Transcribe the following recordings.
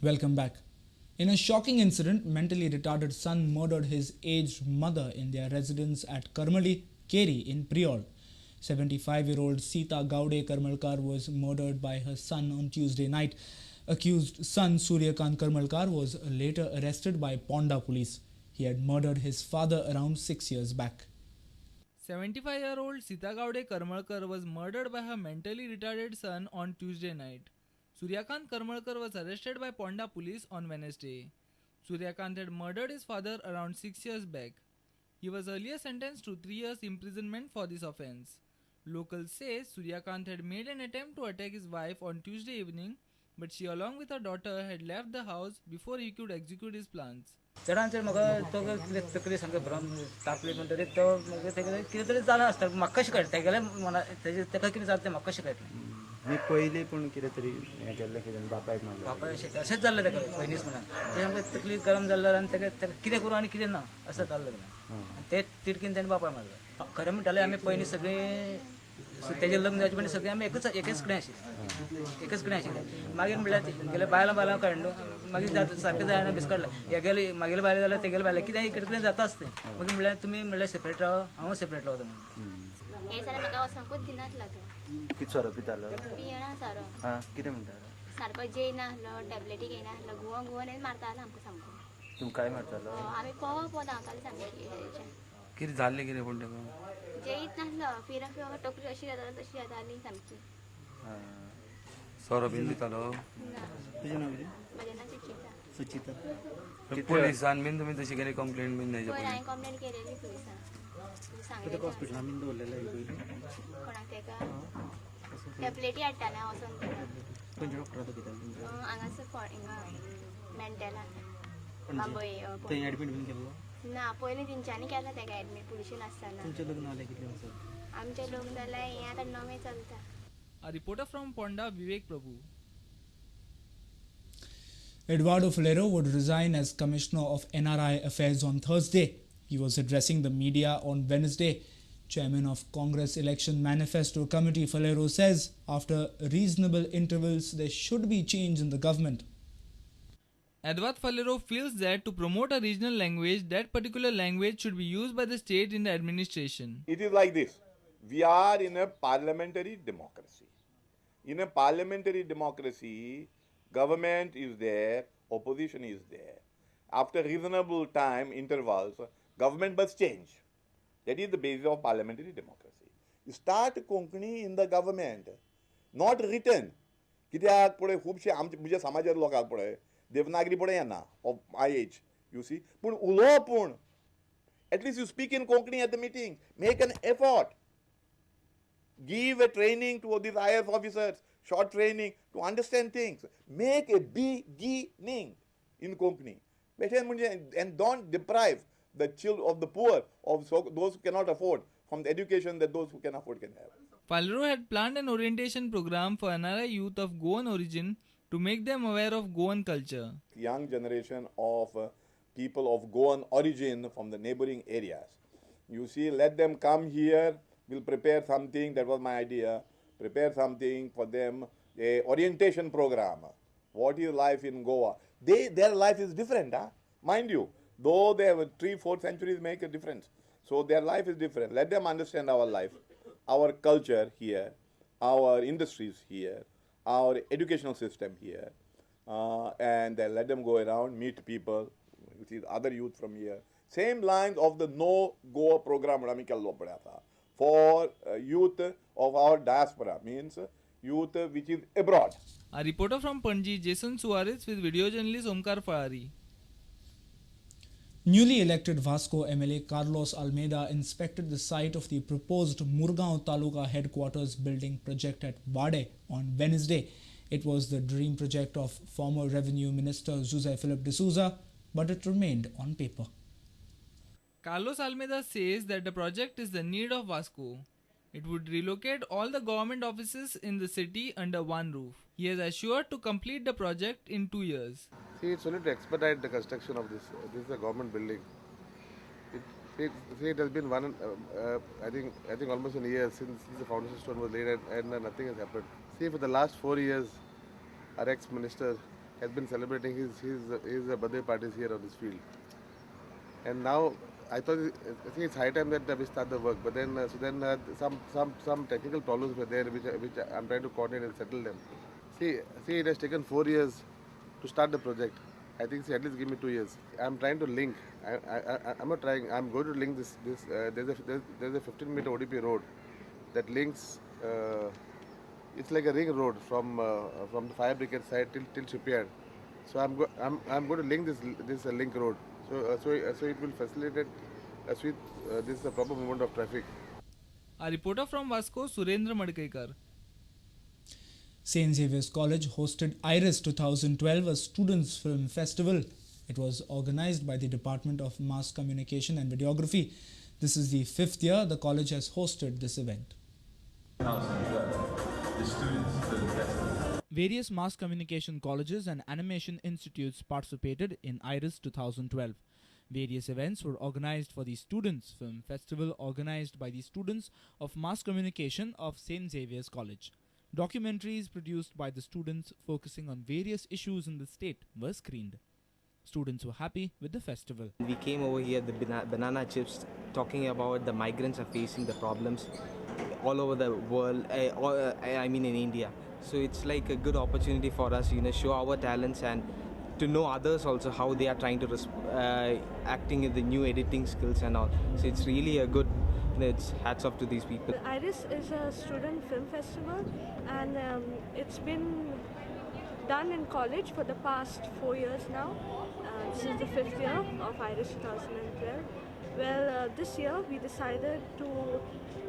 Welcome back. In a shocking incident, mentally retarded son murdered his aged mother in their residence at Karmali, Keri in Priol. 75-year-old Sita Gaude Karmalkar was murdered by her son on Tuesday night. Accused son Suryakant Karmalkar was later arrested by Ponda police. He had murdered his father around 6 years back. 75-year-old Sita Gaude Karmalkar was murdered by her mentally retarded son on Tuesday night. Suryakant Karmalkar was arrested by Ponda police on Wednesday. Suryakant had murdered his father around 6 years back. He was earlier sentenced to 3 years imprisonment for this offence. Locals say Suryakant had made an attempt to attack his wife on Tuesday evening, but she along with her daughter had left the house before he could execute his plans. चडान चड म्हाका तो कितें तकली सामकें भ्रम तापली म्हणटकीर तो मागीर तेगेलें कितें तरी जालां आसता, म्हाका कशें कळटा तेगेलें मना तेजें ताका कितें जालें तें म्हाका कशें कळटलें. मी पयलीं पूण कितें तरी हें केल्लें कितें बापायक मारलो बापाय अशेंच जाल्लें ताका पयलींच म्हणा तें सामकें तकली गरम जाल्लें आनी ताका ताका कितें करूं आनी कितें ना अशें जाल्लें ताका ते तिडकीन ताणें बापाय मारलो. खरें म्हणटालें आमी पयलीं सगळीं तेजें लग्न जावचें पयलीं सगळीं आमी एकच कडेन आशिल्ले, एकच कडेन आशिल्ले. मागीर म्हणल्यार तेगेले बायलां बायलां काडून मागीर जाता सारकें जायना बिस्कटलें हेगेले मागेले बायलें जाल्यार तेगेले बायलें कितें इकडे कडेन जाता आसतें. मागीर म्हणल्यार तुमी म्हणल्यार सेपरेट राव, हांव सेपरेट रावता म्हणून. हें जाल्यार म्हाका वचोंकूच दिनासलो तो. कितें सोरो पितालो? पियेना सोरो. आं, कितें म्हणटा? सारको जेयनासलो, टॅबलेटी घेयनासलो, घुंवो घुंवोन मारतालो आमकां सामको. तुमकांय मारतालो? आमी पोवो पोवो धांवताले सामकी. कितें जाल्लें कितें पूण ताका? जेयत नासलो, फिर फिर तकली अशी जाताली तशी जाताली सामकी. सोरो बीन दितालो? तुजें नांव कितें? म्हजें नांव सुचिता. सुचिता. पुलिसान बीन तुमी तशी कितें कंप्लेंट बीन पयर हांवें कंप्लेंट केलेली पुलिसान. ताका हॉस्पिटलान बीन दवरलेलें पयलीं? कोणाक ताका? टॅबलेटी हाडटालें हांव वचोन ताका. खंयच्या डॉक्टरा दाखयतालें? हांगासर हिंगा मेंटेलान बांबोळे. थंय एडमीट बीन केल्लो? ना, पयलीं तेंच्यांनी केला ताका एडमीट पुलिशेन आसतना. तुमचें लग्न जालें कितलें वर्सां? आमचें लग्न जालें हें आतां 9 चलता. A reporter from Ponda, Vivek Prabhu. Eduardo Faleiro would resign as Commissioner of NRI Affairs on Thursday. He was addressing the media on Wednesday. Chairman of Congress Election Manifesto Committee Faleiro says after reasonable intervals there should be change in the government. Eduardo Faleiro feels that to promote a regional language, that particular language should be used by the state in the administration. It is like this. We are in a parliamentary democracy. In a parliamentary democracy, government is there, opposition is there. After reasonable time intervals, government must change. That is the basis of parliamentary democracy. You start Konkani in the government, not written. कित्याक पळय खुबशे आमचे म्हज्या समाजांत लोकांक पळय देवनागरी पळय येना of my age, you see. पूण उलोवप पूण at least you speak in Konkani at the meeting, make an effort. Give a training to these IAS officers, short training to understand things. Make a beginning in Konkani. And don't deprive the children of the poor, of those who cannot afford, from the education that those who can afford can have. Faleiro had planned an orientation program for NRI youth of Goan origin to make them aware of Goan culture. Young generation of people of Goan origin from the neighboring areas. You see, let them come here. We'll prepare something, that was my idea, prepare something for them, a orientation program. What is life in Goa? Their life is different, huh? Mind you, though they have 3-4 centuries make a difference. So their life is different. Let them understand our life, our culture here, our industries here, our educational system here, and then let them go around, meet people, you see other youth from here. Same lines of the No Goa program for youth of our diaspora, means youth which is abroad. A reporter from Panji, Jason Suarez with video journalist Omkar Falari. Newly elected Vasco MLA Carlos Almeida inspected the site of the proposed Murgaon Taluka headquarters building project at Wade on Wednesday. It was the dream project of former Revenue Minister Jose Philip D'Souza, but it remained on paper. Carlos Almeida says that the project is the need of Vasco. It would relocate all the government offices in the city under one roof. He has assured to complete the project in 2 years. See, it's only to expedite the construction of this. This is a government building. It has been one, I think almost a year since the foundation stone was laid, and nothing has happened. See, for the last 4 years, our ex-minister has been celebrating his birthday parties here on this field. And now I think it's high time that we start the work. But then some technical problems were there, which I'm trying to coordinate and settle them. See, it has taken 4 years to start the project. I think at least give me 2 years. I'm trying to link. I'm not trying. I'm going to link this. There's a 15-meter ODP road that links. It's like a ring road from the fire brigade side till shipyard. So I'm going to link this link road. So it will facilitate a sweet this is a proper movement of traffic. A reporter from Vasco, Surendra Madkaikar. St. Xavier's College hosted IRIS 2012, a students' film festival. It was organized by the Department of Mass Communication and Videography. This is the 5th year the college has hosted this event. 2012, the students film festival. Various mass communication colleges and animation institutes participated in IRIS 2012. Various events were organized for the Students' Film Festival organized by the students of Mass Communication of St. Xavier's College. Documentaries produced by the students focusing on various issues in the state were screened. Students were happy with the festival. We came over here, the banana chips, talking about the migrants are facing the problems all over the world, I mean in India. So it's like a good opportunity for us, you know, show our talents and to know others also how they are trying to acting in the new editing skills and all. So it's really a good, you know, it's hats off to these people. IRIS is a student film festival, and it's been done in college for the past 4 years now. This is the 5th year of IRIS 2012. Well, this year we decided to,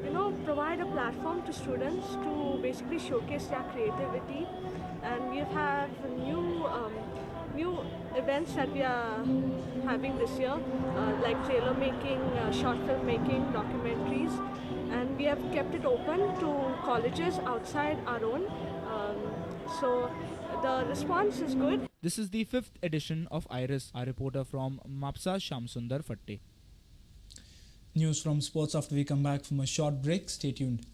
you know, provide a platform to students to basically showcase their creativity, and we have new events that we are having this year, like trailer making, short film making, documentaries, and we have kept it open to colleges outside our own. So the response is good. This is the 5th edition of IRIS. Our reporter from Mapsa, Shamsundar Fatte. News from sports after we come back from a short break. Stay tuned.